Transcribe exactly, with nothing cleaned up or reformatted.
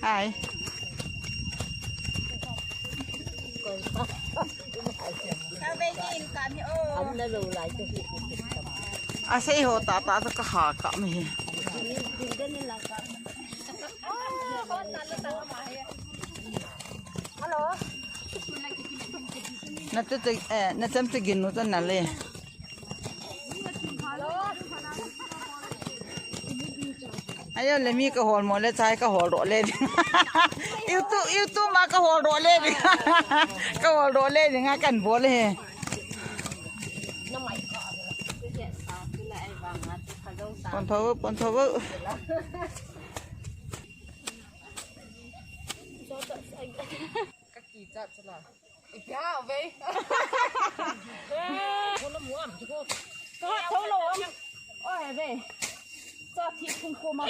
Hai. Asei ho tata chu kaha kap e. Na tu tu, eh, na cham tu gin nu tu na le. Ayo, le mi kahol mo le chai kahol ro le. YouTube, YouTube ma kahol ro le. Kahol ro le nga kan bol e. Pon tho, pon tho. Kakichat chala. Ya, ve. Tholo muam, tholo. Ka tholo. Oi, ve. Sa thi khum khum ma.